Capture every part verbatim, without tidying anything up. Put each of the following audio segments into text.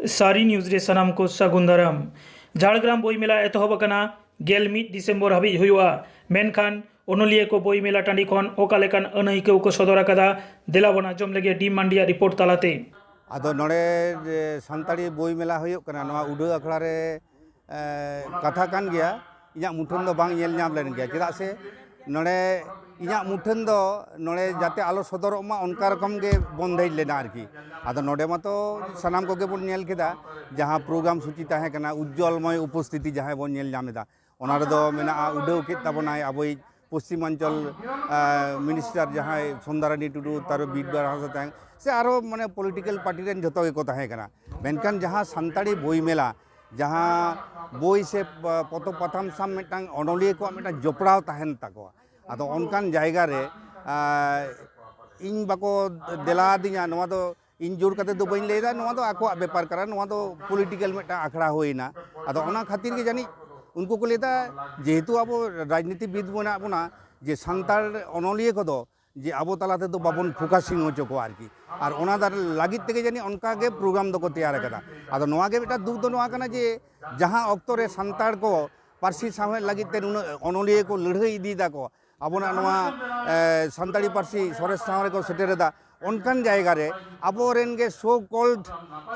ᱥᱟᱹᱨᱤ ᱱᱤᱭᱩᱡᱽ ᱨᱮ ᱥᱟᱱᱟᱢ ᱠᱚ ᱥᱟᱹᱜᱩᱱ ᱫᱟᱨᱟᱢ᱾ ᱡᱷᱟᱲᱜᱨᱟᱢ ᱵᱳᱭ ᱢᱮᱞᱟ ᱮᱛᱚᱦᱚᱵ ᱟᱠᱟᱱᱟ, ᱜᱮᱞ ᱢᱤᱫ ᱰᱤᱥᱮᱢᱵᱚᱨ ᱦᱟᱹᱵᱤᱡ ᱦᱩᱭᱩᱜᱼᱟ᱾ ᱢᱮᱱᱠᱷᱟᱱ ᱚᱱᱚᱞᱤᱭᱟᱹ ᱠᱚ ᱵᱳᱭ ᱢᱮᱞᱟ ᱴᱟᱺᱰᱤ ᱠᱷᱚᱱ ᱚᱠᱟ ᱞᱮᱠᱟᱱ ᱟᱹᱱᱟᱹᱭᱠᱟᱹᱣ ᱠᱚ ᱥᱚᱫᱚᱨ ᱟᱠᱟᱫᱟ, ᱫᱮᱞᱟ ᱵᱚᱱ ᱟᱸᱡᱚᱢ ᱞᱮᱜᱮ ᱰᱤ ᱢᱟᱱᱰᱤᱭᱟᱜ ᱨᱤᱯᱳᱨᱴ ᱛᱟᱞᱟᱛᱮ᱾ ᱟᱫᱚ ᱱᱚᱰᱮ ᱡᱮ ᱥᱟᱱᱛᱟᱲᱤ ᱵᱳᱭ ᱢᱮᱞᱟ ᱦᱩᱭᱩᱜ ᱠᱟᱱᱟ, ᱱᱚᱣᱟ ᱩᱰᱟᱹ ᱟᱠᱷᱲᱟ ᱨᱮ, ᱮ, ᱠᱟᱛᱷᱟ ᱠᱟᱱ ᱜᱮᱭᱟ᱾ ᱤᱧᱟᱹᱜ ᱢᱩᱴᱷᱟᱹᱱ ᱫᱚ ᱵᱟᱝ ᱧᱮᱞ ᱧᱟᱢ ᱞᱮᱱ ᱜᱮᱭᱟ, ᱪᱮᱫᱟᱜ ᱥᱮ ᱱᱚᱰᱮ ᱤᱧᱟᱹᱜ ᱢᱩᱴᱷᱟᱹᱱ ᱫᱚ ᱱᱚᱰᱮ ᱡᱟᱛᱮ ᱟᱞᱚ ᱥᱚᱫᱚᱨᱚᱜ ᱢᱟ, ᱚᱱᱠᱟ ᱨᱚᱠᱚᱢ ᱜᱮ ᱵᱚᱱᱫᱮᱡᱽ ᱞᱮᱱᱟ ᱟᱨᱠᱤ᱾ ᱟᱫᱚ ᱱᱚᱰᱮ ᱢᱟᱛᱚ ᱥᱟᱱᱟᱢ ᱠᱚᱜᱮ ᱵᱚᱱ ᱧᱮᱞ ᱠᱮᱫᱟ, ᱡᱟᱦᱟᱸ ᱯᱨᱳᱜᱨᱟᱢ ᱥᱩᱪᱤ ᱛᱟᱦᱮᱸ ᱠᱟᱱᱟ, ᱩᱡᱽᱡᱚᱞᱢᱚᱭ ᱩᱯᱚᱥᱛᱷᱤᱛᱤ ᱡᱟᱦᱟᱸᱭ ᱵᱚᱱ ᱧᱮᱞ ᱧᱟᱢ ᱮᱫᱟ, ᱚᱱᱟ ᱨᱮᱫᱚ ᱢᱮᱱᱟᱜᱼᱟ, ᱩᱰᱟᱹᱣ ᱠᱮᱫ ᱛᱟᱵᱚᱱᱟᱭ ᱟᱵᱚᱭᱤᱡ ᱯᱚᱥᱪᱤᱢᱟᱧᱪᱚᱞ, ᱟ, ᱢᱤᱱᱤᱥᱴᱟᱨ ᱡᱟᱦᱟᱸᱭ ᱥᱚᱱᱫᱷᱟᱨᱟᱱᱤ ᱴᱩᱰᱩ, ᱛᱟᱨ ᱵᱤᱨᱵᱟᱦᱟ ᱦᱟᱸᱥᱫᱟ ᱛᱟᱦᱮᱸ, ᱥᱮ ᱟᱨᱚ ᱢᱟᱱᱮ ᱯᱚᱞᱤᱴᱤᱠᱮᱞ ᱯᱟᱨᱴᱤ ᱨᱮᱱ ᱡᱷᱚᱛᱚ ᱜᱮᱠᱚ ᱛᱟᱦᱮᱸ ᱠᱟᱱᱟ᱾ ᱢᱮᱱᱠᱷᱟᱱ ᱡᱟᱦᱟᱸ ᱥᱟᱱᱛᱟᱲᱤ ᱵᱳᱭ ᱢᱮᱞᱟ, ᱡᱟᱦᱟᱸ ᱵᱳᱭ ᱥᱮ ᱯ-, ᱯᱚᱛᱚᱵ ᱯᱟᱛᱷᱟᱢ ᱥᱟᱶ ᱢᱤᱫᱴᱟᱝ ᱚᱱᱚᱞᱤᱭᱟᱹ ᱠᱚᱣᱟᱜ ᱢᱤᱫᱴᱟᱝ ᱡᱚᱯᱲᱟᱣ ᱛᱟᱦᱮᱱ ᱛᱟᱠᱚᱣᱟ, ᱟᱫᱚ ᱚᱱᱠᱟᱱ ᱡᱟᱭᱜᱟ ᱨᱮ, ᱟ, ᱤᱧ ᱵᱟᱠᱚ ᱫᱮᱞᱟ ᱟᱹᱫᱤᱧᱟ, ᱱᱚᱣᱟ ᱫᱚ ᱤᱧ ᱡᱳᱨ ᱠᱟᱛᱮ ᱫᱚ ᱵᱟᱹᱧ ᱞᱟᱹᱭᱫᱟ, ᱱᱚᱣᱟ ᱫᱚ ᱟᱠᱚᱣᱟᱜ ᱵᱮᱯᱟᱨ ᱠᱟᱱᱟ, ᱱᱚᱣᱟ ᱫᱚ ᱯᱚᱞᱤᱴᱤᱠᱮᱞ ᱢᱤᱫᱴᱟᱝ ᱟᱠᱷᱲᱟ ᱦᱩᱭᱱᱟ᱾ ᱟᱫᱚ ᱚᱱᱟ ᱠᱷᱟᱹᱛᱤᱨ ᱜᱮ ᱡᱟᱹᱱᱤᱡ ᱩᱱᱠᱩ ᱠᱚ ᱞᱟᱹᱭᱫᱟ, ᱡᱮᱦᱮᱛᱩ ᱟᱵᱚ ᱨᱟᱡᱽᱱᱤᱛᱤᱵᱤᱫ ᱢᱮᱱᱟᱜ ᱵᱚᱱᱟ, ᱡᱮ ᱥᱟᱱᱛᱟᱲ ᱚᱱᱚᱞᱤᱭᱟᱹ ᱠᱚᱫᱚ ᱡᱮ ᱟᱵᱚ ᱛᱟᱞᱟ ᱛᱮᱫᱚ ᱵᱟᱵᱚᱱ ᱯᱷᱳᱠᱟᱥᱤᱝ ᱦᱚᱪᱚ ᱠᱚᱣᱟ ᱟᱨᱠᱤ᱾ ᱟᱨ ᱚᱱᱟ ᱫᱟᱨ-, ᱞᱟᱹᱜᱤᱫ ᱛᱮᱜᱮ ᱡᱟᱹᱱᱤᱡ ᱚᱱᱠᱟ ᱜᱮ ᱯᱨᱳᱜᱨᱟᱢ ᱫᱚᱠᱚ ᱛᱮᱭᱟᱨ ᱟᱠᱟᱫᱟ᱾ ᱟᱫᱚ ᱱᱚᱣᱟ ᱜᱮ ᱢᱤᱫᱴᱟᱝ ᱫᱩᱠ ᱫᱚ ᱱᱚᱣᱟ ᱠᱟᱱᱟ ᱡᱮ ᱡᱟᱦᱟᱸ ᱚᱠᱛᱚ ᱨᱮ ᱥᱟᱱᱛᱟᱲ ᱠᱚ ᱯᱟᱹᱨᱥᱤ ᱥᱟᱶᱦᱮᱫ ᱞᱟᱹᱜᱤᱫ ᱛᱮ ᱱᱩᱱᱟᱹᱜ ᱚᱱᱚᱞᱤᱭᱟᱹ ᱠᱚ ᱞᱟᱹᱲᱦᱟᱹᱭ ᱤᱫᱤᱭᱮᱫᱟ ᱠᱚ, ᱟᱵᱚᱱᱟᱜ ᱱᱚᱣᱟ, ᱮ, ᱥᱟᱱᱛᱟᱲᱤ ᱯᱟᱹᱨᱥᱤ ᱥᱚᱨᱮᱥ ᱴᱷᱟᱶ ᱨᱮᱠᱚ ᱥᱮᱴᱮᱨ ᱮᱫᱟ, ᱚᱱᱠᱟᱱ ᱡᱟᱭᱜᱟ ᱨᱮ ᱟᱵᱚᱨᱮᱱ ᱜᱮ so called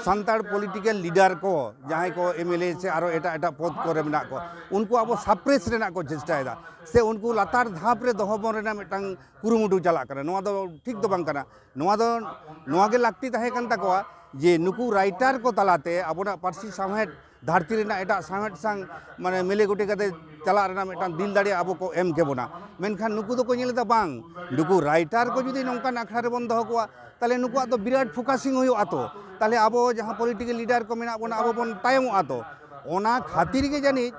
Santal political leader ᱠᱚ, ᱡᱟᱦᱟᱸᱭ ᱠᱚ ᱮᱢ ᱮᱞ ᱮ ᱥᱮ ᱟᱨᱚ ᱮᱴᱟᱜ ᱮᱴᱟᱜ ᱯᱚᱫᱽ ᱠᱚᱨᱮ ᱢᱮᱱᱟᱜ ᱠᱚ, ᱩᱱᱠᱩ ᱟᱵᱚ ᱥᱟᱯᱨᱮᱥ ᱨᱮᱱᱟᱜ ᱠᱚ ᱪᱮᱥᱴᱟᱭᱮᱫᱟ, ᱥᱮ ᱩᱱᱠᱩ ᱞᱟᱛᱟᱨ ᱫᱷᱟᱯ ᱨᱮ ᱫᱚᱦᱚ ᱵᱚᱱ ᱨᱮᱱᱟᱜ ᱢᱤᱫᱴᱟᱝ ᱠᱩᱨᱩᱢᱩᱴᱩ ᱪᱟᱞᱟᱜ ᱠᱟᱱᱟ᱾ ᱱᱚᱣᱟ ᱫᱚ ᱴᱷᱤᱠ ᱫᱚ ᱵᱟᱝ ᱠᱟᱱᱟ᱾ ᱱᱚᱣᱟ ᱫᱚ, ᱱᱚᱣᱟ ᱜᱮ ᱞᱟᱹᱠᱛᱤ ᱛᱟᱦᱮᱸ ᱠᱟᱱ ᱛᱟᱠᱚᱣᱟ ᱡᱮ ᱱᱩᱠᱩ ᱨᱟᱭᱴᱟᱨ ᱠᱚ ᱛᱟᱞᱟᱛᱮ ᱟᱵᱚᱱᱟᱜ ᱯᱟᱹᱨᱥᱤ ᱥᱟᱶᱦᱮᱫ ᱫᱷᱟᱹᱨᱛᱤ ᱨᱮᱱᱟᱜ ᱮᱴᱟᱜ ᱥᱟᱶᱦᱮᱫ ᱥᱟᱶ ᱢᱟᱱᱮ ᱢᱤᱞᱮ ᱜᱚᱴᱮ ᱠᱟᱛᱮ ᱪᱟᱞᱟᱜ ᱨᱮᱱᱟᱜ ᱢᱤᱫᱴᱟᱝ ᱫᱤᱞ ᱫᱟᱲᱮ ᱟᱵᱚ ᱠᱚ ᱮᱢ ᱠᱮᱵᱚᱱᱟ᱾ ᱢᱮᱱᱠᱷᱟᱱ ᱱᱩᱠᱩ ᱫᱚᱠᱚ ᱧᱮᱞ ᱮᱫᱟ, ᱵᱟᱝ, ᱱᱩᱠᱩ ᱨᱟᱭᱴᱟᱨ ᱠᱚ ᱡᱩᱫᱤ ᱱᱚᱝᱠᱟᱱ ᱟᱠᱷᱲᱟ ᱨᱮᱵᱚᱱ ᱫᱚᱦᱚ ᱠᱚᱣᱟ, ᱛᱟᱦᱚᱞᱮ ᱱᱩᱠᱩᱣᱟᱜ ᱫᱚ ᱵᱤᱨᱟᱴ ᱯᱷᱳᱠᱟᱥᱤᱝ ᱦᱩᱭᱩᱜᱼᱟ ᱛᱚ᱾ ᱛᱟᱦᱚᱞᱮ ᱟᱵᱚ ᱡᱟᱦᱟᱸ ᱯᱚᱞᱤᱴᱤᱠᱮᱞ ᱞᱤᱰᱟᱨ ᱠᱚ ᱢᱮᱱᱟᱜ ᱵᱚᱱᱟ, ᱟᱵᱚ ᱵᱚᱱ ᱛᱟᱭᱚᱢᱚᱜᱼᱟ ᱛᱚ᱾ ᱚᱱᱟ ᱠᱷᱟᱹᱛᱤᱨ ᱜᱮ ᱡᱟᱹᱱᱤᱡ,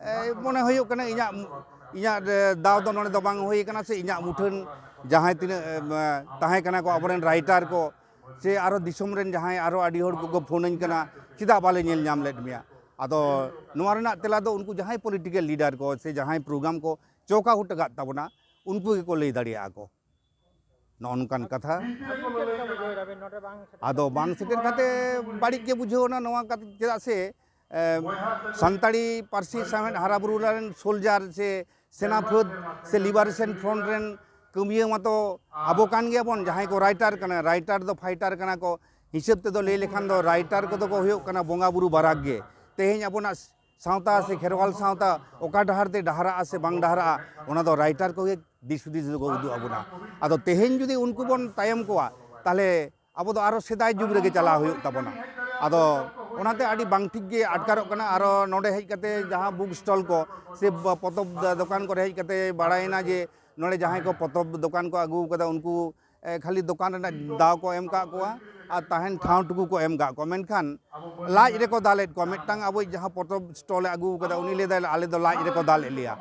ᱮ, ᱢᱚᱱᱮ ᱦᱩᱭᱩᱜ ᱠᱟᱱᱟ ᱤᱧᱟᱹᱜ, ᱤᱧᱟᱹᱜ, ᱮ, ᱫᱟᱣ ᱫᱚ ᱱᱚᱰᱮ ᱫᱚ ᱵᱟᱝ ᱦᱩᱭ ᱠᱟᱱᱟ, ᱥᱮ ᱤᱧᱟᱹᱜ ᱢᱩᱴᱷᱟᱹᱱ ᱡᱟᱦᱟᱸᱭ ᱛᱤᱱᱟᱹᱜ, ᱮ, ᱛᱟᱦᱮᱸ ᱠᱟᱱᱟ ᱠᱚ ᱟᱵᱚᱨᱮᱱ ᱨᱟᱭᱴᱟᱨ ᱠᱚ, ᱥᱮ ᱟᱨᱚ ᱫᱤᱥᱚᱢ ᱨᱮᱱ ᱡᱟᱦᱟᱸᱭ ᱟᱨᱚ ᱟᱹᱰᱤ ᱦᱚᱲ ᱠᱚᱠᱚ ᱯᱷᱳᱱᱟᱹᱧ ᱠᱟᱱᱟ, "ᱪᱮᱫᱟᱜ ᱵᱟᱞᱮ ᱧᱮᱞ ᱧᱟᱢ ᱞᱮᱫ ᱢᱮᱭᱟ?" ᱟᱫᱚ ᱱᱚᱣᱟ ᱨᱮᱱᱟᱜ ᱛᱮᱞᱟ ᱫᱚ ᱩᱱᱠᱩ ᱡᱟᱦᱟᱸᱭ ᱯᱚᱞᱤᱴᱤᱠᱮᱞ ᱞᱤᱰᱟᱨ ᱠᱚ ᱥᱮ ᱡᱟᱦᱟᱸᱭ ᱯᱨᱳᱜᱨᱟᱢ ᱠᱚ ᱪᱚᱠ ᱟᱣᱩᱴ ᱟᱠᱟᱫ ᱛᱟᱵᱚᱱᱟ, ᱩᱱᱠᱩ ᱜᱮᱠᱚ ᱞᱟᱹᱭ ᱫᱟᱲᱮᱭᱟᱜᱼᱟ ᱠᱚ᱾ ᱱᱚᱜᱼᱚ ᱱᱚᱝᱠᱟᱱ ᱠᱟᱛᱷᱟ᱾ ᱟᱫᱚ ᱵᱟᱝ ᱥᱮᱴᱮᱨ ᱠᱟᱛᱮ ᱵᱟᱹᱲᱤᱡ ᱜᱮ ᱵᱩᱡᱷᱟᱹᱣ ᱮᱱᱟ ᱱᱚᱣᱟ ᱠᱟᱛᱮ, ᱪᱮᱫᱟᱜ ᱥᱮ ᱮ, ᱥᱟᱱᱛᱟᱲᱤ ᱯᱟᱹᱨᱥᱤ ᱥᱟᱶᱦᱮᱫ ᱦᱟᱨᱟ ᱵᱩᱨᱩ ᱨᱮᱱ ᱥᱳᱞᱡᱟᱨ ᱥᱮ ᱥᱮᱱᱟ ᱯᱷᱟᱹᱫ ᱥᱮ ᱞᱤᱵᱟᱨᱮᱥᱚᱱ ᱯᱷᱨᱚᱱᱴ ᱨᱮᱱ ᱠᱟᱹᱢᱤᱭᱟᱹ ᱢᱟᱛᱚ ᱟᱵᱚ ᱠᱟᱱ ᱜᱮᱭᱟᱵᱚᱱ᱾ ᱡᱟᱦᱟᱸᱭ ᱠᱚ ᱨᱟᱭᱴᱟᱨ ᱠᱟᱱᱟ, ᱨᱟᱭᱴᱟᱨ ᱫᱚ ᱯᱷᱟᱭᱴᱟᱨ ᱠᱟᱱᱟ ᱠᱚ᱾ ᱦᱤᱥᱟᱹᱵ ᱛᱮᱫᱚ ᱞᱟᱹᱭ ᱞᱮᱠᱷᱟᱱ ᱫᱚ ᱨᱟᱭᱴᱟᱨ ᱠᱚᱫᱚ ᱠᱚ ᱦᱩᱭᱩᱜ ᱠᱟᱱᱟ ᱵᱚᱸᱜᱟ ᱵᱩᱨᱩ ᱵᱟᱨᱟᱠ ᱜᱮ᱾ ᱛᱮᱦᱮᱧ ᱟᱵᱚᱱᱟᱜ ᱥᱟᱶᱛᱟ ᱥᱮ ᱠᱷᱮᱨᱣᱟᱞ ᱥᱟᱶᱛᱟ ᱚᱠᱟ ᱰᱟᱦᱟᱨ ᱛᱮ ᱰᱟᱦᱟᱨᱟᱜᱼᱟ ᱥᱮ ᱵᱟᱝ ᱰᱟᱦᱟᱨᱟᱜᱼᱟ, ᱚᱱᱟ ᱫᱚ ᱨᱟᱭᱴᱟᱨ ᱠᱚᱜᱮ ᱫᱤᱥ ᱦᱩᱫᱤᱥ ᱫᱚᱠᱚ ᱩᱫᱩᱜ ᱟᱵᱚᱱᱟ᱾ ᱟᱫᱚ ᱛᱮᱦᱮᱧ ᱡᱩᱫᱤ ᱩᱱᱠᱩ ᱵᱚᱱ ᱛᱟᱭᱚᱢ ᱠᱚᱣᱟ, ᱛᱟᱦᱚᱞᱮ ᱟᱵᱚ ᱫᱚ ᱟᱨᱚ ᱥᱮᱫᱟᱭ ᱡᱩᱜᱽ ᱨᱮᱜᱮ ᱪᱟᱞᱟᱣ ᱦᱩᱭᱩᱜ ᱛᱟᱵᱚᱱᱟ᱾ ᱟᱫᱚ ᱚᱱᱟᱛᱮ ᱟᱹᱰᱤ ᱵᱟᱝ ᱴᱷᱤᱠ ᱜᱮ ᱟᱴᱠᱟᱨᱚᱜ ᱠᱟᱱᱟ᱾ ᱟᱨᱚ ᱱᱚᱰᱮ ᱦᱮᱡ ᱠᱟᱛᱮ ᱡᱟᱦᱟᱸ ᱵᱩᱠ ᱥᱴᱚᱞ ᱠᱚ ᱥᱮ ᱯᱚᱛᱚᱵ ᱫᱚᱠᱟᱱ ᱠᱚᱨᱮ ᱦᱮᱡ ᱠᱟᱛᱮ ᱵᱟᱲᱟᱭᱮᱱᱟ ᱡᱮ ᱱᱚᱰᱮ ᱡᱟᱦᱟᱸᱭ ᱠᱚ ᱯᱚᱛᱚᱵ ᱫᱚᱠᱟᱱ ᱠᱚ ᱟᱹᱜᱩ ᱟᱠᱟᱫᱟ, ᱩᱱᱠᱩ ᱮ, ᱠᱷᱟᱹᱞᱤ ᱫᱚᱠᱟᱱ ᱨᱮᱱᱟᱜ ᱫᱟᱣ ᱠᱚ ᱮᱢ ᱠᱟᱜ ᱠᱚᱣᱟ ᱟᱨ ᱛᱟᱦᱮᱱ ᱴᱷᱟᱶ ᱴᱩᱠᱩ ᱠᱚ ᱮᱢ ᱠᱟᱜ ᱠᱚᱣᱟ, ᱢᱮᱱᱠᱷᱟᱱ ᱞᱟᱡ ᱨᱮᱠᱚ ᱫᱟᱞᱮᱫ ᱠᱚᱣᱟ᱾ ᱢᱤᱫᱴᱟᱝ ᱟᱵᱚᱭᱤᱡ ᱡᱟᱦᱟᱸ ᱯᱚᱛᱚᱵ ᱥᱴᱚᱞᱮ ᱟᱹᱜᱩ ᱟᱠᱟᱫᱟ, ᱩᱱᱤ ᱞᱟᱹᱭ ᱫᱟᱭ, "ᱟᱞᱮ ᱫᱚ ᱞᱟᱡ ᱨᱮᱠᱚ ᱫᱟᱞᱮᱫ ᱞᱮᱭᱟ᱾"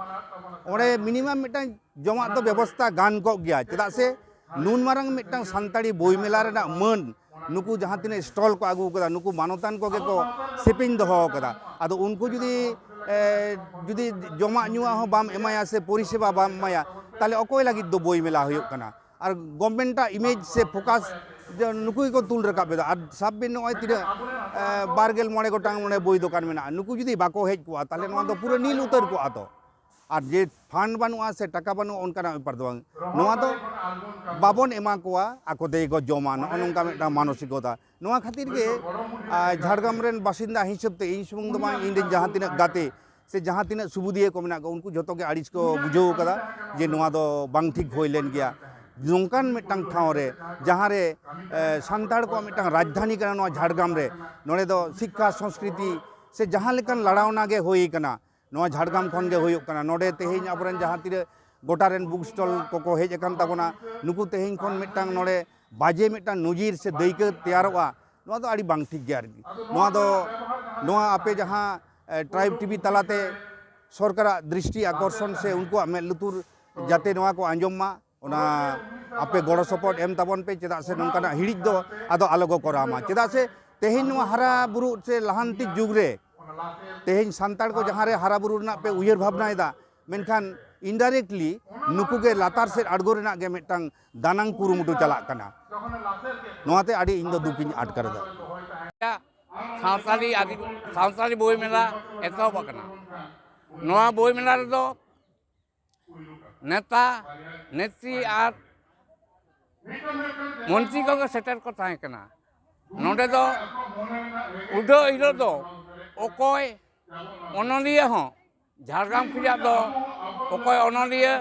ᱚᱸᱰᱮ ᱢᱤᱱᱤᱢᱟᱢ ᱢᱤᱫᱴᱟᱝ ᱡᱚᱢᱟᱜ ᱫᱚ ᱵᱮᱵᱚᱥᱛᱟ ᱜᱟᱱ ᱠᱚᱜ ᱜᱮᱭᱟ, ᱪᱮᱫᱟᱜ ᱥᱮ ᱱᱩᱱ ᱢᱟᱨᱟᱝ ᱢᱤᱫᱴᱟᱝ ᱥᱟᱱᱛᱟᱲᱤ ᱵᱳᱭ ᱢᱮᱞᱟ ᱨᱮᱱᱟᱜ ᱢᱟᱹᱱ ᱱᱩᱠᱩ ᱡᱟᱦᱟᱸ ᱛᱤᱱᱟᱹᱜ ᱥᱴᱚᱞ ᱠᱚ ᱟᱹᱜᱩ ᱟᱠᱟᱫᱟ, ᱱᱩᱠᱩ ᱢᱟᱱᱚᱛᱟᱱ ᱠᱚᱜᱮ ᱠᱚ ᱥᱮᱯᱮᱧ ᱫᱚᱦᱚ ᱟᱠᱟᱫᱟ᱾ ᱟᱫᱚ ᱩᱱᱠᱩ ᱡᱩᱫᱤ, ᱮ, ᱡᱩᱫᱤ ᱡᱚᱢᱟᱜ ᱧᱩᱣᱟᱜ ᱦᱚᱸ ᱵᱟᱢ ᱮᱢᱟᱭᱟ ᱥᱮ ᱯᱚᱨᱤᱥᱮᱵᱟ ᱵᱟᱢ ᱮᱢᱟᱭᱟ, ᱛᱟᱦᱚᱞᱮ ᱚᱠᱚᱭ ᱞᱟᱹᱜᱤᱫ ᱫᱚ ᱵᱳᱭ ᱢᱮᱞᱟ ᱦᱩᱭᱩᱜ ᱠᱟᱱᱟ? ᱟᱨ ᱜᱚᱵᱷᱢᱮᱱᱴᱟᱜ ᱤᱢᱮᱡᱽ ᱥᱮ ᱯᱷᱳᱠᱟᱥ ᱡᱮ ᱱᱩᱠᱩ ᱜᱮᱠᱚ ᱛᱩᱞ ᱨᱟᱠᱟᱵ ᱮᱫᱟ᱾ ᱟᱨ ᱥᱟᱵ ᱵᱤᱱ, ᱱᱚᱜᱼᱚᱭ ᱛᱤᱱᱟᱹᱜ, ᱮ, ᱵᱟᱨ ᱜᱮᱞ ᱢᱚᱬᱮ ᱜᱚᱴᱟᱝ ᱱᱚᱰᱮ ᱵᱳᱭ ᱫᱚᱠᱟᱱ ᱢᱮᱱᱟᱜᱼᱟ, ᱱᱩᱠᱩ ᱡᱩᱫᱤ ᱵᱟᱠᱚ ᱦᱮᱡ ᱠᱚᱜᱼᱟ, ᱛᱟᱦᱚᱞᱮ ᱱᱚᱣᱟ ᱫᱚ ᱯᱩᱨᱟᱹ ᱱᱤᱞ ᱩᱛᱟᱹᱨ ᱠᱚᱜᱼᱟ ᱛᱚ᱾ ᱟᱨ ᱡᱮ ᱯᱷᱟᱱᱰ ᱵᱟᱹᱱᱩᱜᱼᱟ ᱥᱮ ᱴᱟᱠᱟ ᱵᱟᱹᱱᱩᱜᱼᱟ, ᱚᱱᱠᱟᱱᱟᱜ ᱵᱮᱯᱟᱨ ᱫᱚ ᱵᱟᱝ᱾ ᱱᱚᱣᱟ ᱫᱚ ᱵᱟᱵᱚᱱ ᱮᱢᱟ ᱠᱚᱣᱟ, ᱟᱠᱚ ᱛᱮᱜᱮ ᱠᱚ ᱡᱚᱢᱟ, ᱱᱚᱜᱼᱚ ᱱᱚᱝᱠᱟ ᱢᱤᱫᱴᱟᱝ ᱢᱟᱱᱚᱥᱤᱠᱚᱛᱟ᱾ ᱱᱚᱣᱟ ᱠᱷᱟᱹᱛᱤᱨ ᱜᱮ, ᱟ, ᱡᱷᱟᱲᱜᱨᱟᱢ ᱨᱮᱱ ᱵᱟᱥᱤᱱᱫᱟ ᱦᱤᱥᱟᱹᱵ ᱛᱮ, ᱤᱧ ᱥᱩᱢᱩᱝ ᱫᱚ ᱵᱟᱝ, ᱤᱧ ᱨᱮᱱ ᱡᱟᱦᱟᱸ ᱛᱤᱱᱟᱹᱜ ᱜᱟᱛᱮ ᱥᱮ ᱡᱟᱦᱟᱸ ᱛᱤᱱᱟᱹᱜ ᱥᱩᱵᱩᱫᱤᱭᱟᱹ ᱠᱚ ᱢᱮᱱᱟᱜ ᱠᱚᱣᱟ, ᱩᱱᱠᱩ ᱡᱷᱚᱛᱚ ᱜᱮ ᱟᱹᱲᱤᱥ ᱠᱚ ᱵᱩᱡᱷᱟᱹᱣ ᱠᱟᱫᱟ ᱡᱮ ᱱᱚᱣᱟ ᱫᱚ ᱵᱟᱝ ᱴᱷᱤᱠ ᱦᱩᱭ ᱞᱮᱱ ᱜᱮᱭᱟ᱾ ᱱᱚᱝᱠᱟᱱ ᱢᱤᱫᱴᱟᱝ ᱴᱷᱟᱶ ᱨᱮ, ᱡᱟᱦᱟᱸ ᱨᱮ, ᱮ, ᱥᱟᱱᱛᱟᱲ ᱠᱚᱣᱟᱜ ᱢᱤᱫᱴᱟᱝ ᱨᱟᱡᱽᱫᱷᱟᱱᱤ ᱠᱟᱱᱟ ᱱᱚᱣᱟ ᱡᱷᱟᱲᱜᱨᱟᱢ ᱨᱮ, ᱱᱚᱰᱮ ᱫᱚ ᱥᱤᱠᱠᱷᱟ, ᱥᱚᱝᱥᱠᱨᱤᱛᱤ ᱥᱮ ᱡᱟᱦᱟᱸ ᱞᱮᱠᱟᱱ ᱞᱟᱲᱟᱣᱱᱟ ᱜᱮ ᱦᱩᱭ ᱠᱟᱱᱟ, ᱱᱚᱣᱟ ᱡᱷᱟᱲᱜᱨᱟᱢ ᱠᱷᱚᱱ ᱜᱮ ᱦᱩᱭᱩᱜ ᱠᱟᱱᱟ᱾ ᱱᱚᱰᱮ ᱛᱮᱦᱮᱧ ᱟᱵᱚᱨᱮᱱ ᱡᱟᱦᱟᱸ ᱛᱤᱱᱟᱹᱜ ᱜᱚᱴᱟ ᱨᱮᱱ ᱵᱩᱠ ᱥᱴᱚᱞ ᱠᱚᱠᱚ ᱦᱮᱡ ᱟᱠᱟᱱ ᱛᱟᱵᱚᱱᱟ, ᱱᱩᱠᱩ ᱛᱮᱦᱮᱧ ᱠᱷᱚᱱ ᱢᱤᱫᱴᱟᱝ ᱱᱚᱰᱮ ᱵᱟᱡᱮ ᱢᱤᱫᱴᱟᱝ ᱱᱚᱡᱤᱨ ᱥᱮ ᱫᱟᱹᱭᱠᱟᱹ ᱛᱮᱭᱟᱨᱚᱜᱼᱟ, ᱱᱚᱣᱟ ᱫᱚ ᱟᱹᱰᱤ ᱵᱟᱝ ᱴᱷᱤᱠ ᱜᱮᱭᱟ ᱟᱨᱠᱤ᱾ ᱱᱚᱣᱟ ᱫᱚ, ᱱᱚᱣᱟ ᱟᱯᱮ ᱡᱟᱦᱟᱸ, ᱮ, ᱴᱨᱟᱭᱤᱵᱽ ᱴᱤᱵᱷᱤ ᱛᱟᱞᱟᱛᱮ ᱥᱚᱨᱠᱟᱨᱟᱜ ᱫᱨᱤᱥᱴᱤ ᱟᱠᱚᱨᱥᱚᱱ ᱥᱮ ᱩᱱᱠᱩᱣᱟᱜ ᱢᱮᱫ ᱞᱩᱛᱩᱨ ᱡᱟᱛᱮ ᱱᱚᱣᱟ ᱠᱚ ᱟᱸᱡᱚᱢ ᱢᱟ, ᱚᱱᱟ ᱟᱯᱮ ᱜᱚᱲᱚ ᱥᱚᱯᱚᱦᱚᱫ ᱮᱢ ᱛᱟᱵᱚᱱ ᱯᱮ, ᱪᱮᱫᱟᱜ ᱥᱮ ᱱᱚᱝᱠᱟᱱᱟᱜ ᱦᱤᱲᱤᱡ ᱫᱚ ᱟᱫᱚ ᱟᱞᱚ ᱠᱚ ᱠᱚᱨᱟᱣ ᱢᱟ᱾ ᱪᱮᱫᱟᱜ ᱥᱮ ᱛᱮᱦᱮᱧ ᱱᱚᱣᱟ ᱦᱟᱨᱟ ᱵᱩᱨᱩ ᱥᱮ ᱞᱟᱦᱟᱱᱛᱤ ᱡᱩᱜᱽ ᱨᱮ ᱛᱮᱦᱮᱧ ᱥᱟᱱᱛᱟᱲ ᱠᱚ ᱡᱟᱦᱟᱸ ᱨᱮ ᱦᱟᱨᱟ ᱵᱩᱨᱩ ᱨᱮᱱᱟᱜ ᱯᱮ ᱩᱭᱦᱟᱹᱨ ᱵᱷᱟᱵᱽᱱᱟᱭᱮᱫᱟ, ᱢᱮᱱᱠᱷᱟᱱ indirectly ᱱᱩᱠᱩ ᱜᱮ ᱞᱟᱛᱟᱨ ᱥᱮᱫ ᱟᱬᱜᱚ ᱨᱮᱱᱟᱜ ᱜᱮ ᱢᱤᱫᱴᱟᱝ ᱫᱟᱱᱟᱝ ᱠᱩᱨᱩᱢᱩᱴᱩ ᱪᱟᱞᱟᱜ ᱠᱟᱱᱟ᱾ ᱱᱚᱣᱟᱛᱮ ᱟᱹᱰᱤ ᱤᱧ ᱫᱚ ᱫᱩᱠᱤᱧ ᱟᱴᱠᱟᱨ ᱮᱫᱟ᱾ ᱥᱟᱱᱛᱟᱲᱤ ᱟᱹᱫᱤ-, ᱥᱟᱱᱛᱟᱲᱤ ᱵᱳᱭ ᱢᱮᱞᱟ ᱮᱛᱚᱦᱚᱵ ᱟᱠᱟᱱᱟ᱾ ᱱᱚᱣᱟ ᱵᱳᱭ ᱢᱮᱞᱟ ᱨᱮᱫᱚ ᱱᱮᱛᱟ, ᱱᱮᱛᱨᱤ ᱟᱨ ᱢᱚᱱᱛᱨᱤ ᱠᱚᱜᱮ ᱥᱮᱴᱮᱨ ᱠᱚ ᱛᱟᱦᱮᱸ ᱠᱟᱱᱟ᱾ ᱱᱚᱰᱮ ᱫᱚ ᱩᱰᱟᱹᱜ ᱦᱤᱞᱳᱜ ᱫᱚ ᱚᱠᱚᱭ ᱚᱱᱚᱞᱤᱭᱟᱹ ᱦᱚᱸ ᱡᱷᱟᱲᱜᱨᱟᱢ ᱠᱷᱚᱱᱟᱜ ᱫᱚ ᱚᱠᱚᱭ ᱚᱱᱚᱞᱤᱭᱟᱹ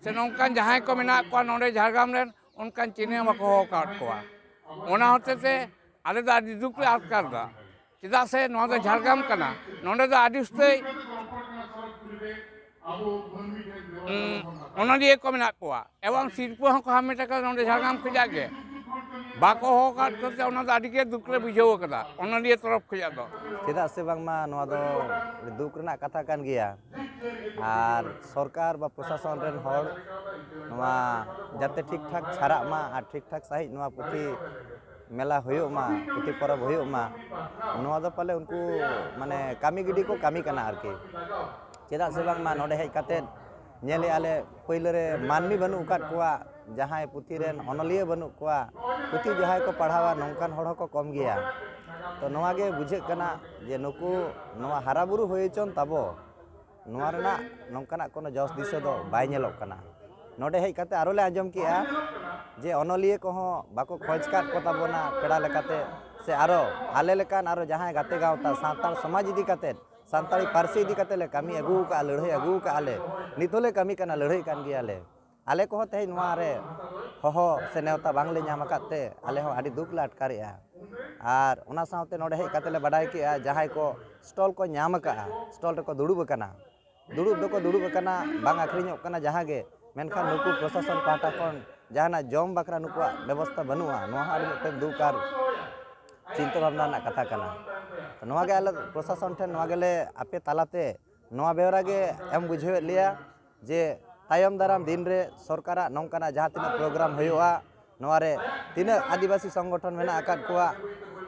ᱥᱮ ᱱᱚᱝᱠᱟᱱ ᱡᱟᱦᱟᱸᱭ ᱠᱚ ᱢᱮᱱᱟᱜ ᱠᱚᱣᱟ ᱱᱚᱰᱮ ᱡᱷᱟᱲᱜᱨᱟᱢ ᱨᱮᱱ, ᱚᱱᱠᱟᱱ ᱪᱤᱱᱦᱟᱹ ᱵᱟᱠᱚ ᱦᱚᱦᱚ ᱟᱠᱟᱫ ᱠᱚᱣᱟ᱾ ᱚᱱᱟ ᱦᱚᱛᱮ ᱛᱮ ᱟᱞᱮ ᱫᱚ ᱟᱹᱰᱤ ᱫᱩᱠ ᱞᱮ ᱟᱴᱠᱟᱨ ᱮᱫᱟ᱾ ᱪᱮᱫᱟᱜ ᱥᱮ ᱱᱚᱣᱟ ᱫᱚ ᱡᱷᱟᱲᱜᱨᱟᱢ ᱠᱟᱱᱟ, ᱱᱚᱰᱮ ᱫᱚ ᱟᱹᱰᱤ ᱩᱥᱛᱟᱹᱭ, ᱩᱸ, ᱚᱱᱚᱞᱤᱭᱟᱹ ᱠᱚ ᱢᱮᱱᱟᱜ ᱠᱚᱣᱟ ᱮᱵᱚᱝ ᱥᱤᱨᱯᱟᱹ ᱦᱚᱸᱠᱚ ᱦᱟᱢᱮᱴ ᱟᱠᱟᱫᱟ ᱱᱚᱰᱮ ᱡᱷᱟᱲᱜᱨᱟᱢ ᱠᱷᱚᱱᱟᱜ ᱜᱮ᱾ ᱵᱟᱠᱚ ᱦᱚᱦᱚ ᱟᱠᱟᱫ ᱠᱚᱛᱮ ᱚᱱᱟ ᱫᱚ ᱟᱹᱰᱤ ᱜᱮ ᱫᱩᱠ ᱞᱮ ᱵᱩᱡᱷᱟᱹᱣ ᱟᱠᱟᱫᱟ ᱚᱱᱚᱞᱤᱭᱟᱹ ᱛᱚᱨᱚᱯ ᱠᱷᱚᱱᱟᱜ ᱫᱚ᱾ ᱪᱮᱫᱟᱜ ᱥᱮ ᱵᱟᱝᱢᱟ ᱱᱚᱣᱟ ᱫᱚ ᱫᱩᱠ ᱨᱮᱱᱟᱜ ᱠᱟᱛᱷᱟ ᱠᱟᱱ ᱜᱮᱭᱟ᱾ ᱟᱨ ᱥᱚᱨᱠᱟᱨ ᱵᱟ ᱯᱨᱚᱥᱟᱥᱚᱱ ᱨᱮᱱ ᱦᱚᱲ ᱱᱚᱣᱟ ᱡᱟᱛᱮ ᱴᱷᱤᱠ ᱴᱷᱟᱠ ᱪᱷᱟᱨᱟᱜ ᱢᱟ ᱟᱨ ᱴᱷᱤᱠ ᱴᱷᱟᱠ ᱥᱟᱺᱦᱤᱡ ᱱᱚᱣᱟ ᱯᱩᱛᱷᱤ ᱢᱮᱞᱟ ᱦᱩᱭᱩᱜ ᱢᱟ, ᱯᱩᱛᱷᱤ ᱯᱚᱨᱚᱵᱽ ᱦᱩᱭᱩᱜ ᱢᱟ, ᱱᱚᱣᱟ ᱫᱚ ᱯᱟᱞᱮ ᱩᱱᱠᱩ ᱢᱟᱱᱮ ᱠᱟᱹᱢᱤ ᱜᱤᱰᱤ ᱠᱚ ᱠᱟᱹᱢᱤ ᱠᱟᱱᱟ ᱟᱨᱠᱤ᱾ ᱪᱮᱫᱟᱜ ᱥᱮ ᱵᱟᱝᱢᱟ ᱱᱚᱰᱮ ᱦᱮᱡ ᱠᱟᱛᱮᱫ ᱧᱮᱞᱮᱜᱼᱟ ᱞᱮ ᱯᱳᱭᱞᱳ ᱨᱮ ᱢᱟᱹᱱᱢᱤ ᱵᱟᱹᱱᱩᱜ ᱟᱠᱟᱫ ᱠᱚᱣᱟ, ᱡᱟᱦᱟᱸᱭ ᱯᱩᱛᱷᱤ ᱨᱮᱱ ᱚᱱᱚᱞᱤᱭᱟᱹ ᱵᱟᱹᱱᱩᱜ ᱠᱚᱣᱟ, ᱯᱩᱛᱷᱤ ᱡᱟᱦᱟᱸᱭ ᱠᱚ ᱯᱟᱲᱦᱟᱣᱟ ᱱᱚᱝᱠᱟᱱ ᱦᱚᱲ ᱦᱚᱸᱠᱚ ᱠᱚᱢ ᱜᱮᱭᱟ᱾ ᱛᱚ ᱱᱚᱣᱟ ᱜᱮ ᱵᱩᱡᱷᱟᱹᱜ ᱠᱟᱱᱟ ᱡᱮ ᱱᱩᱠᱩ ᱱᱚᱣᱟ ᱦᱟᱨᱟ ᱵᱩᱨᱩ ᱦᱩᱭ ᱦᱚᱪᱚᱱ ᱛᱟᱵᱚ, ᱱᱚᱣᱟ ᱨᱮᱱᱟᱜ ᱱᱚᱝᱠᱟᱱᱟᱜ ᱠᱳᱱᱳ ᱡᱚᱥ ᱫᱤᱥᱟᱹ ᱫᱚ ᱵᱟᱭ ᱧᱮᱞᱚᱜ ᱠᱟᱱᱟ᱾ ᱱᱚᱰᱮ ᱦᱮᱡ ᱠᱟᱛᱮ ᱟᱨᱚ ᱞᱮ ᱟᱸᱡᱚᱢ ᱠᱮᱜᱼᱟ ᱡᱮ ᱚᱱᱚᱞᱤᱭᱟᱹ ᱠᱚᱦᱚᱸ ᱵᱟᱠᱚ ᱠᱷᱚᱡᱽ ᱠᱟᱫ ᱠᱚ ᱛᱟᱵᱚᱱᱟ ᱯᱮᱲᱟ ᱞᱮᱠᱟᱛᱮ, ᱥᱮ ᱟᱨᱚ ᱟᱞᱮ ᱞᱮᱠᱟᱱ ᱟᱨᱚ ᱡᱟᱦᱟᱸᱭ ᱜᱟᱛᱮ ᱜᱟᱶᱛᱟ ᱥᱟᱱᱛᱟᱲ ᱥᱚᱢᱟᱡᱽ ᱤᱫᱤ ᱠᱟᱛᱮ, ᱥᱟᱱᱛᱟᱲᱤ ᱯᱟᱹᱨᱥᱤ ᱤᱫᱤ ᱠᱟᱛᱮ ᱞᱮ ᱠᱟᱹᱢᱤ ᱟᱹᱜᱩ ᱟᱠᱟᱫᱼᱟ, ᱞᱟᱹᱲᱦᱟᱹᱭ ᱟᱹᱜᱩ ᱟᱠᱟᱫᱼᱟ ᱞᱮ, ᱱᱤᱛ ᱦᱚᱸᱞᱮ ᱠᱟᱹᱢᱤ ᱠᱟᱱᱟ, ᱞᱟᱹᱲᱦᱟᱹᱭ ᱠᱟᱱ ᱜᱮᱭᱟᱞᱮ᱾ ᱟᱞᱮ ᱠᱚᱦᱚᱸ ᱛᱮᱦᱮᱧ ᱱᱚᱣᱟ ᱨᱮ ᱦᱚᱦᱚ ᱥᱮ ᱱᱮᱣᱛᱟ ᱵᱟᱝᱞᱮ ᱧᱟᱢ ᱟᱠᱟᱫ ᱛᱮ ᱟᱞᱮ ᱦᱚᱸ ᱟᱹᱰᱤ ᱫᱩᱠ ᱞᱮ ᱟᱴᱠᱟᱨᱮᱜᱼᱟ᱾ ᱟᱨ ᱚᱱᱟ ᱥᱟᱶᱛᱮ ᱱᱚᱰᱮ ᱦᱮᱡ ᱠᱟᱛᱮ ᱞᱮ ᱵᱟᱰᱟᱭ ᱠᱮᱜᱼᱟ ᱡᱟᱦᱟᱸᱭ ᱠᱚ ᱥᱴᱚᱞ ᱠᱚ ᱧᱟᱢ ᱟᱠᱟᱫᱼᱟ, ᱥᱴᱚᱞ ᱨᱮᱠᱚ ᱫᱩᱲᱩᱵ ᱟᱠᱟᱱᱟ, ᱫᱩᱲᱩᱵ ᱫᱚᱠᱚ ᱫᱩᱲᱩᱵ ᱟᱠᱟᱱᱟ, ᱵᱟᱝ ᱟᱹᱠᱷᱨᱤᱧᱚᱜ ᱠᱟᱱᱟ ᱡᱟᱦᱟᱸ ᱜᱮ, ᱢᱮᱱᱠᱷᱟᱱ ᱱᱩᱠᱩ ᱯᱨᱚᱥᱟᱥᱚᱱ ᱯᱟᱦᱴᱟ ᱠᱷᱚᱱ ᱡᱟᱦᱟᱱᱟᱜ ᱡᱚᱢ ᱵᱟᱠᱷᱨᱟ ᱱᱩᱠᱩᱣᱟᱜ ᱵᱮᱵᱚᱥᱛᱷᱟ ᱵᱟᱹᱱᱩᱜᱼᱟ, ᱱᱚᱣᱟ ᱦᱚᱸ ᱟᱹᱰᱤ ᱢᱤᱫᱴᱮᱱ ᱫᱩᱠ ᱟᱨ ᱪᱤᱱᱛᱟᱹ ᱵᱷᱟᱵᱽᱱᱟ ᱨᱮᱱᱟᱜ ᱠᱟᱛᱷᱟ ᱠᱟᱱᱟ᱾ ᱛᱚ ᱱᱚᱣᱟ ᱜᱮ ᱟᱞᱮ ᱯᱨᱚᱥᱟᱥᱚᱱ ᱴᱷᱮᱱ ᱱᱚᱣᱟ ᱜᱮᱞᱮ ᱟᱯᱮ ᱛᱟᱞᱟᱛᱮ ᱱᱚᱣᱟ ᱵᱮᱣᱨᱟ ᱜᱮ ᱮᱢ ᱵᱩᱡᱷᱟᱹᱣᱮᱫ ᱞᱮᱭᱟ ᱡᱮ ᱛᱟᱭᱚᱢ ᱫᱟᱨᱟᱢ ᱫᱤᱱ ᱨᱮ ᱥᱚᱨᱠᱟᱨᱟᱜ ᱱᱚᱝᱠᱟᱱᱟᱜ ᱡᱟᱦᱟᱸ ᱛᱤᱱᱟᱹᱜ ᱯᱨᱳᱜᱨᱟᱢ ᱦᱩᱭᱩᱜᱼᱟ, ᱱᱚᱣᱟ ᱨᱮ ᱛᱤᱱᱟᱹᱜ ᱟᱹᱫᱤᱵᱟᱹᱥᱤ ᱥᱚᱝᱜᱚᱴᱷᱚᱱ ᱢᱮᱱᱟᱜ ᱟᱠᱟᱫ ᱠᱚᱣᱟ,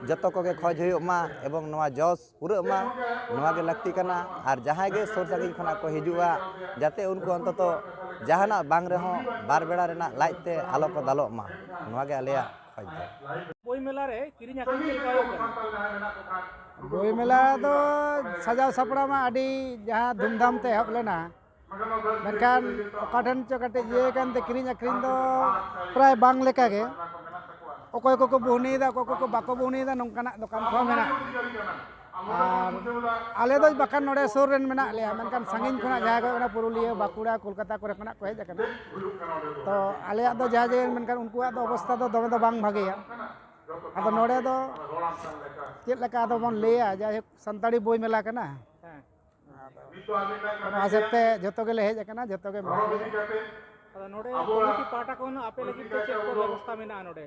ᱡᱚᱛᱚ ᱠᱚᱜᱮ ᱠᱷᱚᱡᱽ ᱦᱩᱭᱩᱜ ᱢᱟ ᱮᱵᱚᱝ ᱱᱚᱣᱟ ᱡᱚᱥ ᱯᱩᱨᱟᱹᱜ ᱢᱟ, ᱱᱚᱣᱟ ᱜᱮ ᱞᱟᱹᱠᱛᱤ ᱠᱟᱱᱟ᱾ ᱟᱨ ᱡᱟᱦᱟᱸᱭ ᱜᱮ ᱥᱩᱨ ᱥᱟᱺᱜᱤᱧ ᱠᱷᱚᱱᱟᱜ ᱠᱚ ᱦᱤᱡᱩᱜᱼᱟ, ᱡᱟᱛᱮ ᱩᱱᱠᱩ ᱚᱱᱛᱚᱛᱚ ᱡᱟᱦᱟᱱᱟᱜ ᱵᱟᱝ ᱨᱮᱦᱚᱸ ᱵᱟᱨ ᱵᱮᱲᱟ ᱨᱮᱱᱟᱜ ᱞᱟᱡ ᱛᱮ ᱟᱞᱚ ᱠᱚ ᱫᱟᱞᱚᱜ ᱢᱟ, ᱱᱚᱣᱟ ᱜᱮ ᱟᱞᱮᱭᱟᱜ ᱵᱳᱭ ᱢᱮᱞᱟ ᱨᱮ ᱠᱤᱨᱤᱧ ᱟᱹᱠᱷᱨᱤᱧ ᱪᱮᱫ ᱞᱮᱠᱟ ᱦᱩᱭᱩᱜ ᱠᱟᱱᱟ? ᱵᱳᱭ ᱢᱮᱞᱟ ᱫᱚ ᱥᱟᱡᱟᱣ ᱥᱟᱯᱲᱟᱣ ᱢᱟ ᱟᱹᱰᱤ ᱡᱟᱦᱟᱸ ᱫᱷᱩᱢᱫᱷᱟᱢ ᱛᱮ ᱮᱦᱚᱵ ᱞᱮᱱᱟ, ᱢᱮᱱᱠᱷᱟᱱ ᱚᱠᱟ ᱴᱷᱮᱱ ᱪᱚ ᱠᱟᱹᱴᱤᱡ ᱤᱭᱟᱹ ᱠᱟᱱᱛᱮ ᱠᱤᱨᱤᱧ ᱟᱹᱠᱷᱨᱤᱧ ᱫᱚ ᱯᱨᱟᱭ ᱵᱟᱝ ᱞᱮᱠᱟᱜᱮ᱾ ᱚᱠᱚᱭ ᱠᱚᱠᱚ ᱵᱩᱦᱱᱤᱭᱮᱫᱟ, ᱚᱠᱚᱭ ᱠᱚᱠᱚ ᱵᱟᱠᱚ ᱵᱩᱦᱱᱤᱭᱮᱫᱟ, ᱱᱚᱝᱠᱟᱱᱟᱜ ᱫᱚᱠᱟᱱ ᱠᱚᱦᱚᱸ ᱢᱮᱱᱟᱜᱼᱟ᱾ ᱟᱨ ᱟᱞᱮ ᱫᱚ ᱵᱟᱠᱷᱟᱱ ᱱᱚᱰᱮ ᱥᱩᱨ ᱨᱮᱱ ᱢᱮᱱᱟᱜ ᱞᱮᱭᱟ, ᱢᱮᱱᱠᱷᱟᱱ ᱥᱟᱺᱜᱤᱧ ᱠᱷᱚᱱᱟᱜ ᱡᱟᱦᱟᱸᱭ ᱠᱚ ᱚᱱᱟ ᱯᱩᱨᱩᱞᱤᱭᱟᱹ, ᱵᱟᱸᱠᱩᱲᱟ, ᱠᱳᱞᱠᱟᱛᱟ ᱠᱚᱨᱮ ᱠᱷᱚᱱᱟᱜ ᱠᱚ ᱦᱮᱡ ᱟᱠᱟᱱᱟ᱾ ᱛᱚ ᱟᱞᱮᱭᱟᱜ ᱫᱚ ᱡᱟᱦᱟᱸ ᱡᱮ ᱢᱮᱱᱠᱷᱟᱱ ᱩᱱᱠᱩᱣᱟᱜ ᱫᱚ ᱚᱵᱚᱥᱛᱷᱟ ᱫᱚ ᱫᱚᱢᱮ ᱫᱚ ᱵᱟᱝ ᱵᱷᱟᱜᱮᱭᱟ᱾ ᱟᱫᱚ ᱱᱚᱰᱮ ᱫᱚ ᱪᱮᱫ ᱞᱮᱠᱟ ᱟᱫᱚ ᱵᱚᱱ ᱞᱟᱹᱭᱟ, ᱡᱟᱭᱦᱳᱠ ᱥᱟᱱᱛᱟᱲᱤ ᱵᱳᱭ ᱢᱮᱞᱟ ᱠᱟᱱᱟ᱾ ᱦᱮᱸ᱾ ᱚᱱᱟ ᱦᱤᱥᱟᱹᱵ ᱛᱮ ᱡᱚᱛᱚ ᱜᱮᱞᱮ ᱦᱮᱡ ᱟᱠᱟᱱᱟ, ᱡᱚᱛᱚ ᱜᱮ ᱢᱮᱱᱟᱜ ᱞᱮᱭᱟ᱾ ᱟᱫᱚ ᱱᱚᱰᱮ ᱠᱚᱢᱤᱴᱤ ᱯᱟᱦᱴᱟ ᱠᱷᱚᱱ ᱟᱯᱮ ᱞᱟᱹᱜᱤᱫ ᱛᱮ ᱪᱮᱫ ᱠᱚ ᱵᱮᱵᱚᱥᱛᱷᱟ ᱢᱮᱱᱟᱜᱼᱟ ᱱᱚᱰᱮ?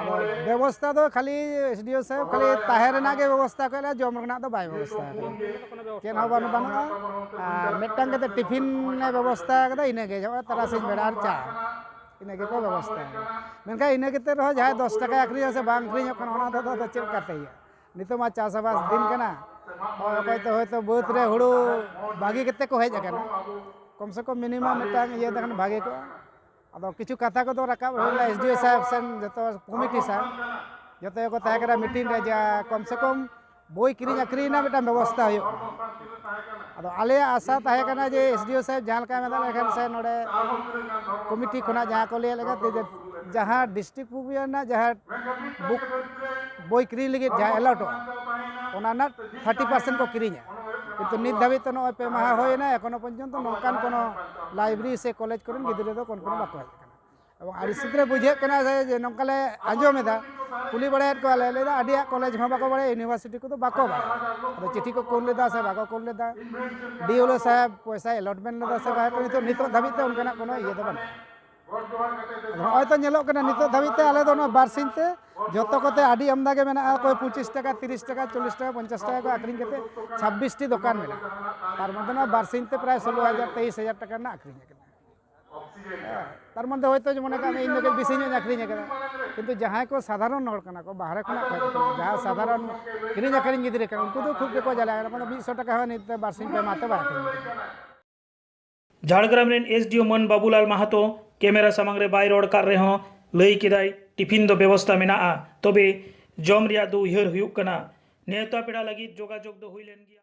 ᱟᱫᱚ ᱵᱮᱵᱚᱥᱛᱷᱟ ᱫᱚ ᱠᱷᱟᱹᱞᱤ ᱮᱥ ᱰᱤ ᱳ ᱥᱟᱦᱮᱵᱽ ᱠᱷᱟᱹᱞᱤ ᱛᱟᱦᱮᱸ ᱨᱮᱱᱟᱜ ᱜᱮ ᱵᱮᱵᱚᱥᱛᱷᱟ ᱠᱚ ᱮᱢᱟ, ᱡᱚᱢ ᱨᱮᱱᱟᱜ ᱫᱚ ᱵᱟᱭ ᱵᱮᱵᱚᱥᱛᱷᱟ ᱟᱠᱟᱫᱟ᱾ ᱫᱚ ᱠᱳᱱᱳ ᱵᱮᱵᱚᱥᱛᱷᱟ ᱪᱮᱫ ᱦᱚᱸ ᱵᱟᱹᱱᱩᱜ, ᱵᱟᱹᱱᱩᱜᱼᱟ᱾ ᱟᱨ ᱢᱤᱫᱴᱟᱝ ᱠᱟᱛᱮ ᱴᱤᱯᱷᱤᱱ ᱮ ᱵᱮᱵᱚᱥᱛᱷᱟ ᱟᱠᱟᱫᱟ, ᱤᱱᱟᱹᱜᱮ ᱡᱚᱢ ᱛᱟᱨᱟᱥᱤᱧ ᱵᱮᱲᱟ ᱟᱨ ᱪᱟ, ᱤᱱᱟᱹ ᱜᱮᱠᱚ ᱵᱮᱵᱚᱥᱛᱷᱟ ᱟᱠᱟᱫᱟ᱾ ᱢᱮᱱᱠᱷᱟᱱ ᱤᱱᱟᱹ ᱠᱟᱛᱮ ᱨᱮᱦᱚᱸ ᱡᱟᱦᱟᱸᱭ ᱫᱚᱥ ᱴᱟᱠᱟᱭ ᱟᱹᱠᱷᱨᱤᱧᱟ ᱥᱮ ᱵᱟᱝ ᱟᱹᱠᱷᱨᱤᱧᱚᱜ ᱠᱟᱱᱟ, ᱚᱱᱟ ᱫᱚ ᱟᱫᱚ ᱪᱮᱫ ᱞᱮᱠᱟᱛᱮ ᱤᱭᱟᱹ? ᱱᱤᱛᱚᱜ ᱢᱟ ᱪᱟᱥᱵᱟᱥ ᱫᱤᱱ ᱠᱟᱱᱟ, ᱚᱠᱚᱭ ᱠᱚ ᱦᱚᱭᱛᱳ ᱵᱟᱹᱫᱽ ᱨᱮ ᱦᱩᱲᱩ ᱵᱟᱹᱜᱤ ᱠᱟᱛᱮ ᱠᱚ ᱦᱮᱡ ᱟᱠᱟᱱᱟ, ᱠᱚᱢ ᱥᱮ ᱠᱚᱢ ᱢᱤᱱᱤᱢᱟᱢ ᱢᱤᱫᱴᱟᱝ ᱤᱭᱟᱹ ᱛᱟᱦᱮᱱ ᱵᱷᱟᱜᱮ ᱠᱚᱜᱼᱟ᱾ ᱟᱫᱚ ᱠᱤᱪᱷᱩ ᱠᱟᱛᱷᱟ ᱠᱚᱫᱚ ᱨᱟᱠᱟᱵ ᱦᱩᱭ ᱞᱮᱱᱟ ᱮᱥ ᱰᱤ ᱳ ᱥᱟᱦᱮᱵᱽ ᱥᱮᱱ, ᱡᱚᱛᱚ ᱠᱚᱢᱤᱴᱤ ᱥᱟᱦᱮᱵᱽ, ᱡᱚᱛᱚ ᱜᱮᱠᱚ ᱛᱟᱦᱮᱸ ᱠᱟᱱᱟ ᱢᱤᱴᱤᱝ ᱨᱮ, ᱡᱟ ᱠᱚᱢ ᱥᱮ ᱠᱚᱢ ᱵᱳᱭ ᱠᱤᱨᱤᱧ ᱟᱹᱠᱷᱨᱤᱧ ᱨᱮᱱᱟᱜ ᱢᱤᱫᱴᱟᱝ ᱵᱮᱵᱚᱥᱛᱷᱟ ᱦᱩᱭᱩᱜᱼᱟ᱾ ᱟᱫᱚ ᱟᱞᱮᱭᱟᱜ ᱟᱥᱟ ᱛᱟᱦᱮᱸ ᱠᱟᱱᱟ ᱡᱮ ᱮᱥ ᱰᱤ ᱳ ᱥᱟᱦᱮᱵᱽ ᱡᱟᱦᱟᱸ ᱞᱮᱠᱟᱭ ᱢᱮᱛᱟᱜ ᱞᱮ ᱠᱷᱟᱱ ᱥᱮ ᱱᱚᱰᱮ ᱠᱚᱢᱤᱴᱤ ᱠᱷᱚᱱᱟᱜ ᱡᱟᱦᱟᱸ ᱠᱚ ᱞᱟᱹᱭ ᱞᱮᱠᱟ ᱛᱮ ᱡᱮ ᱡᱟᱦᱟᱸ ᱰᱤᱥᱴᱨᱤᱠᱴ ᱯᱩᱵᱤᱭᱟ ᱨᱮᱱᱟᱜ ᱡᱟᱦᱟᱸ ᱵᱩᱠ, ᱵᱳᱭ ᱠᱤᱨᱤᱧ ᱞᱟᱹᱜᱤᱫ ᱡᱟᱦᱟᱸ ᱮᱞᱟᱴᱚᱜᱼᱟ, ᱚᱱᱟ ᱨᱮᱱᱟᱜ ᱛᱷᱟᱨᱴᱤ ᱯᱟᱨᱥᱮᱱᱴ ᱠᱚ ᱠᱤᱨᱤᱧᱟ᱾ ᱠᱤᱱᱛᱩ ᱱᱤᱛ ᱫᱷᱟᱹᱵᱤᱡ ᱛᱮ ᱱᱚᱜᱼᱚᱭ ᱯᱮ ᱢᱟᱦᱟ ᱦᱩᱭᱮᱱᱟ, ᱮᱠᱷᱚᱱᱚ ᱯᱚᱨᱡᱚᱱᱛᱚ ᱱᱚᱝᱠᱟᱱ ᱠᱳᱱᱳ ᱞᱟᱭᱵᱨᱮᱨᱤ ᱥᱮ ᱠᱚᱞᱮᱡᱽ ᱠᱚᱨᱮᱱ ᱜᱤᱫᱽᱨᱟᱹ ᱫᱚ ᱠᱳᱱᱳ ᱠᱚᱱᱳ ᱵᱟᱠᱚ ᱦᱮᱡ ᱟᱠᱟᱱᱟ᱾ ᱮᱵᱚᱝ ᱟᱹᱰᱤ ᱥᱤᱠᱷᱱᱟᱹᱛ ᱵᱩᱡᱷᱟᱹᱜ ᱠᱟᱱᱟ ᱡᱮ, ᱡᱮ ᱱᱚᱝᱠᱟ ᱞᱮ ᱟᱸᱡᱚᱢ ᱮᱫᱟ, ᱠᱩᱞᱤ ᱵᱟᱲᱟᱭᱮᱫ ᱠᱚᱣᱟ ᱞᱮ, ᱞᱟᱹᱭ ᱮᱫᱟ ᱟᱹᱰᱤᱭᱟᱜ ᱠᱚᱞᱮᱡᱽ ᱦᱚᱸ ᱵᱟᱠᱚ ᱵᱟᱲᱟᱭᱟ, ᱤᱭᱩᱱᱤᱵᱷᱟᱨᱥᱤᱴᱤ ᱠᱚᱫᱚ ᱵᱟᱠᱚ ᱵᱟᱲᱟᱭᱟ᱾ ᱟᱫᱚ ᱪᱤᱴᱷᱤ ᱠᱚ ᱠᱩᱞ ᱞᱮᱫᱟ ᱥᱮ ᱵᱟᱠᱚ ᱠᱩᱞ ᱞᱮᱫᱟ, ᱰᱤ ᱮᱞ ᱳ ᱥᱟᱦᱮᱵᱽ ᱯᱚᱭᱥᱟᱭ ᱮᱞᱚᱴᱢᱮᱱᱴ ᱞᱮᱫᱟ ᱥᱮ ᱵᱟᱝ, ᱱᱤᱛᱚᱜ, ᱱᱤᱛᱚᱜ ᱫᱷᱟᱹᱵᱤᱡ ᱛᱮ ᱚᱱᱠᱟᱱᱟᱜ ᱠᱳᱱᱳ ᱤᱭᱟᱹ ᱫᱚ ᱵᱟᱹᱱᱩᱜᱼᱟ᱾ ᱟᱫᱚ ᱱᱚᱜᱼᱚᱭ ᱛᱚ ᱧᱮᱞᱚᱜ ᱠᱟᱱᱟ, ᱱᱤᱛᱚᱜ ᱫᱷᱟᱹᱵᱤᱡ ᱛᱮ ᱟᱞᱮ ᱫᱚ ᱱᱚᱣᱟ ᱵᱟᱨᱥᱤᱧ ᱛᱮ ᱡᱚᱛᱚ ᱠᱚᱛᱮ ᱟᱹᱰᱤ ᱟᱢᱫᱟ ᱜᱮ ᱢᱮᱱᱟᱜᱼᱟ, ᱚᱠᱚᱭ ᱯᱚᱸᱪᱤᱥ ᱴᱟᱠᱟ, ᱛᱤᱨᱤᱥ ᱴᱟᱠᱟ, ᱪᱚᱞᱞᱤᱥ ᱴᱟᱠᱟ, ᱯᱚᱧᱪᱟᱥ ᱴᱟᱠᱟ ᱠᱚ ᱟᱹᱠᱷᱨᱤᱧ ᱠᱟᱛᱮ ᱪᱷᱟᱵᱵᱤᱥ ᱴᱤ ᱫᱚᱠᱟᱱ ᱢᱮᱱᱟᱜᱼᱟ᱾ ᱛᱟᱨ ᱢᱚᱫᱽᱫᱷᱮ ᱱᱚᱣᱟ ᱵᱟᱨᱥᱤᱧ ᱛᱮ ᱯᱨᱟᱭ ᱥᱳᱞᱳ ᱦᱟᱡᱟᱨ, ᱛᱮᱭᱤᱥ ᱦᱟᱡᱟᱨ ᱴᱟᱠᱟ ᱨᱮᱱᱟᱜ ᱟᱹᱠᱷᱨᱤᱧ ᱟᱠᱟᱱᱟ᱾ ᱦᱮᱸ, ᱛᱟᱨ ᱢᱚᱫᱽᱫᱷᱮ ᱦᱚᱭᱛᱳ ᱢᱚᱱᱮ ᱠᱟᱜ ᱢᱮ ᱤᱧ ᱫᱚ ᱠᱟᱹᱡ ᱵᱮᱥᱤ ᱧᱚᱜ ᱤᱧ ᱟᱹᱠᱷᱨᱤᱧ ᱟᱠᱟᱫᱟ, ᱠᱤᱱᱛᱩ ᱡᱟᱦᱟᱸᱭ ᱠᱚ ᱥᱟᱫᱷᱟᱨᱚᱱ ᱦᱚᱲ ᱠᱟᱱᱟ ᱠᱚ, ᱵᱟᱦᱨᱮ ᱠᱷᱚᱱᱟᱜ ᱠᱚ ᱦᱮᱡ ᱟᱠᱟᱱᱟ, ᱡᱟᱦᱟᱸ ᱥᱟᱫᱷᱟᱨᱚᱱ ᱠᱤᱨᱤᱧ ᱟᱹᱠᱷᱨᱤᱧ ᱜᱤᱫᱽᱨᱟᱹ ᱠᱟᱱᱟ, ᱩᱱᱠᱩ ᱫᱚ ᱠᱷᱩᱵ ᱜᱮᱠᱚ ᱡᱟᱞᱟᱜ ᱠᱟᱱᱟ, ᱢᱤᱫ ᱥᱚ ᱴᱟᱠᱟ ᱦᱚᱸ ᱱᱤᱛ ᱫᱚ ᱵᱟᱨᱥᱤᱧ ᱯᱮ ᱢᱟᱦᱟ ᱛᱮ ᱵᱟᱭ ᱟᱹᱠᱷᱨᱤᱧ ᱟᱠᱟᱫᱟ᱾ ᱡᱷᱟᱲᱜᱨᱟᱢ ᱨᱮᱱ ᱮᱥ ᱰᱤ ᱳ ᱢᱟᱹᱱ ᱵᱟᱵᱩᱞᱟᱞ ᱢᱟᱦᱟᱛᱚ ᱠᱮᱢᱮᱨᱟ ᱥᱟᱢᱟᱝ ᱨᱮ ᱵᱟᱭ ᱨᱚᱲ ᱠᱟᱫ ᱨᱮᱦᱚᱸ ᱞᱟᱹᱭ ᱠᱮᱫᱟᱭ, ᱴᱤᱯᱷᱤᱱ ᱫᱚ ᱵᱮᱵᱚᱥᱛᱟ ᱢᱮᱱᱟᱜᱼᱟ, ᱛᱚᱵᱮ ᱡᱚᱢ ᱨᱮᱭᱟᱜ ᱫᱚ ᱩᱭᱦᱟᱹᱨ ᱦᱩᱭᱩᱜ ᱠᱟᱱᱟ᱾ ᱱᱮᱣᱛᱟ ᱯᱮᱲᱟ ᱞᱟᱹᱜᱤᱫ ᱡᱳᱜᱟᱡᱳᱜᱽ ᱫᱚ ᱦᱩᱭ ᱞᱮᱱ ᱜᱮᱭᱟ᱾